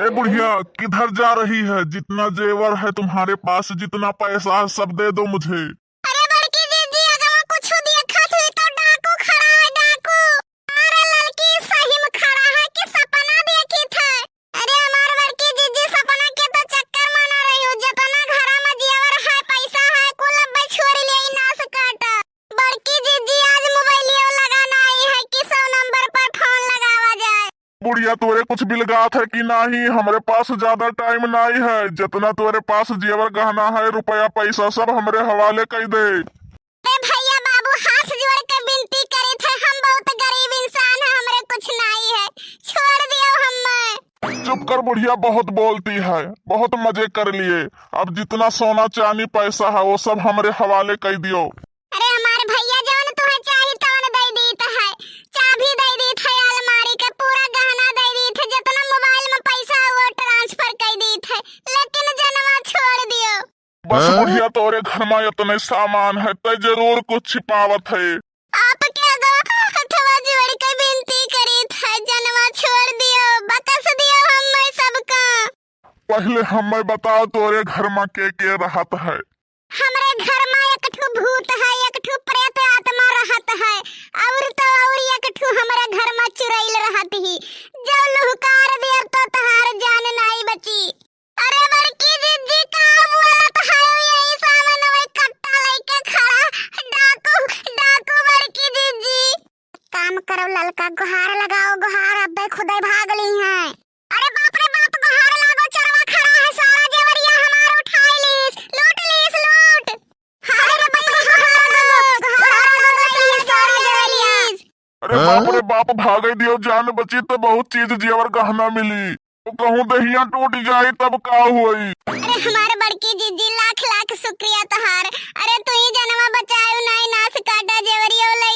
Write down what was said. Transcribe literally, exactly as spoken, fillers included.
ए बुढ़िया, किधर जा रही है? जितना जेवर है तुम्हारे पास, जितना पैसा है, सब दे दो मुझे। अरे बड़की जिज्जी, अगवा कुछ देखत हुई तो डाकू खड़ा है, डाकू। अरे ललकी, सही में खड़ा है कि सपना देखी थे? अरे हमार बड़की जिज्जी, सपना के तो चक्कर में ना रही हूँ। जितना घरा में जेवर है, पैसा है, कुल अब्बे छोड़ ले, नास काटा। बड़की जिज्जी, आज मोबाइलियो लगाना आई है कि सौ नंबर पर फोन लगावा जाए। बुढ़िया, तोरे कुछ बिलगात है कि नाही? हमरे पास ज्यादा टाइम नाही है। जितना तोरे पास जेवर गहना है, रुपया पैसा, सब हमरे हवाले कई दे। ए भैया बाबू, हाथ जोड़ के विनती करी थे, हम बहुत गरीब इंसान है, हमरे कुछ नाही है, छोड़ दियो हमें। चुप कर बुढ़िया, बहुत बोलती है, बहुत मजे कर लिए। अब जितना सोना चांदी पैसा है, वो सब हमरे हवाले कई दियो। अरे हमारे भैया, जौन तुहे चाही तौन दे दीत है, चाबी दे दीत है अलमारी के, पूरा गहना दे दीत है, जितना मोबाइल में पैसा है वो ट्रांसफर कर दीत है, लेकिन जनवा छोड़ दियो। बस हाँ? बुढ़िया, तोरे घर में इतने सामान है, तय जरूर कुछ छिपावत है। आपके अगवा हथवा जोड़ के विनती करीत है, जनवा छोड़ दियो, बकस दियो हमें सबका। पहले हमें बताओ, तोरे घर में के के रहत है? हमरे घर में एक ठो भूत है, एक ठो प्रेत आत्मा रहत है, और तो और एक ठो हमरे घर में चुड़ैल रहत ही, जो लुहकार देब तो तहार जान नाई बची। अरे बड़की जिज्जी, का बोलत है? यही सामने वही कट्टा लेके खड़ा डाकू, डाकू बड़की जिज्जी। काम करो ललका, गुहार लगाओ गुहार, अब्बे खुदे भाग ली हैं। अरे बाप रे बाप, गोहार लागो, चोरवा खड़ा है, सारा जेवरिया हमार उठाई लीस, लूट लीस, लूट। हाय रे बाप रे, गोहार लागो, गोहार लागो, सारा जेवरिया। अरे हाँ? बाप रे बाप, भागे दियो, जान बची तो बहुत चीज जेवर गहना मिली। वो कहूँ दहिया टूट जाई तब का होई? अरे हमार बड़की जिज्जी, लाख लाख शुक्रिया तोहार। अरे तू ही जनवा बचायो, नाई नास काटा जेवरियो ले